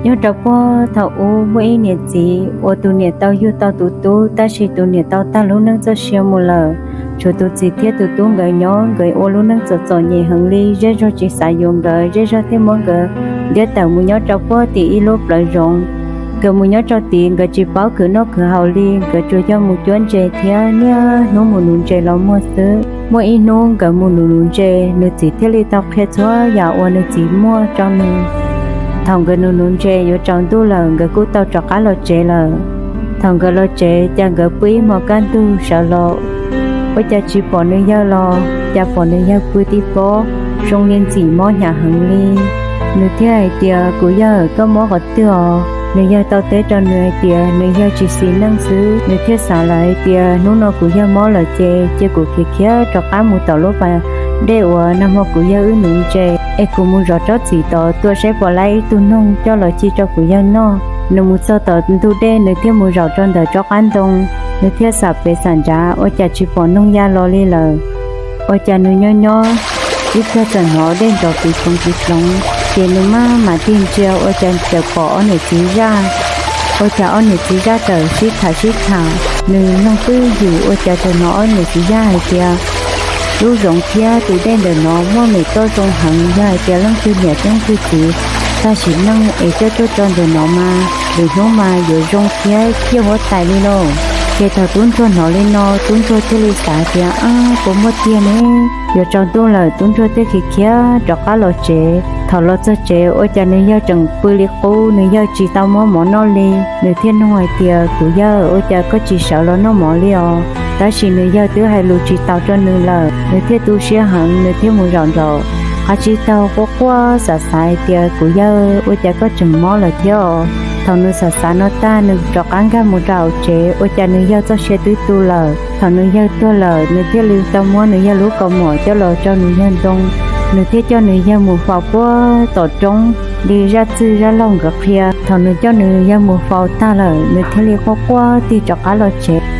Nyob rau puag thaum ub muaj ib niam txiv uas tus niam tau yug tau tus tub, tab sis tus niam tau tag lub neej txoj sia mus lawm. Tshuav tus txiv thiab tus tub nkawd nyob, nkawd ua lub neej txom txom nyem heev li, zej zog tsis xav yuav nkawd, zej zog thiaj muab nkawd ntiab tawm mus nyob rau puag tim ib lub plawv zoov. Nkawd mus nyob rau tid nkawd tsis paub khwv noj khwv haus li, nkawd tsuas yog mus cuab ntses thiab niaj hnub mus nuv ntses los muag xwb. Muaj ib hnub nkawd mus nuv nuv ntses, nws txiv thiaj li tau qhia txhua yam uas nws txiv muaj rau nws. Thaum nkawd nuv nuv ntses yuav tsaus ntuj lawm, nkawd kuj tau rov qab los tsev lawm. Thaum nkawd los tsev, cas nkawd pw ib hmo kaj ntug sawv los, ua cas tsis pom nws yawg los, cas pom nws yawg pw tib pob, zoo li ntxim mob hnyav heev li. Nws thiaj hais tias, Kuv yawg, koj mob qhov twg os? Nws yawg tau teb rau nws hais tias nws yawg tsis xis neej xwb. Nws thiaj xav lawm hais tias, Hnub no kuv yawg mob lawm ces cia kuv khiav khiav rov qab mus tom lub pas dej uas nag hmo kuv yawg wb nuv ntses, es kuv mus zov tsob txiv tod tuaj saib puas laib ib tug noog coj los ci rau kuv yawg noj. Nws mus txog tom ntug dej, nws thiaj mus zaum rau ntawm tsob qab ntoo, nws thiaj xam pem xam nrad, ua cas tsis pom noog ya los li lawm. Ua cas nws nyob nyob, ib pliag txawm hnov dej nrov tiv ploov tiv ploov, ces nws maj mam tig ntsia, ua cas txawm pom ob niam txiv zaj. Ua cas ob niam txiv zaj txawm sib tham sib tham, nws mloog twb ywm, ua cas txawm hnov ob niam txiv zaj hais tias, Lub zoov thiab tus dej ntawm no muaj mem toj zoo heev, yog hais tias leej twg niam leej twg txiv tag sim neej es coj tuaj tso ntawm no mas, lwm hnub mas yuav zoo thiab ciaj huab tais li lauj. Ces thaum tub ntsuag hnov li no, tub ntsuag thiaj li xav tias, Ab, puas muaj tiag ne? Yuav tsaus ntuj lawm, tub ntsuag thiaj khiav khiav rov qab los tsev. Thaum los txog tsev, ua cas nws yawg tseem pw li qub, nws yawg tsis tau muab mov noj li. Nws thiaj nug hais tias, Kuv yawg, ua cas koj tsis sawv los noj mov li os? Tab sis nws yawg twb hais lus tsis taus rau nws lawm, nws thiaj tu siab heev, nws thiaj mus zaum nraum qab tsib taug, quaj quaj xav xav hais tias, Kuv yawg, ua cas koj tseem mob lawm thiab os? Thaum nws xav xav no tag, nws rov qab nkag mus rau hauv tsev, ua cas nws yawg txoj sia twb tu lawm. Thaum nws yawg tuag lawm, nws thiaj li tau muab nws yawg lub kaus mom coj los rau nws yawg ntoo. Nws thiaj coj nws yawg mus faus puag tom roob li zaj txwj zaj laug nkawd qhia. Thaum nws coj nws yawg mus faus tag lawm, nws thiaj li quaj quaj tig rov qab los tsev.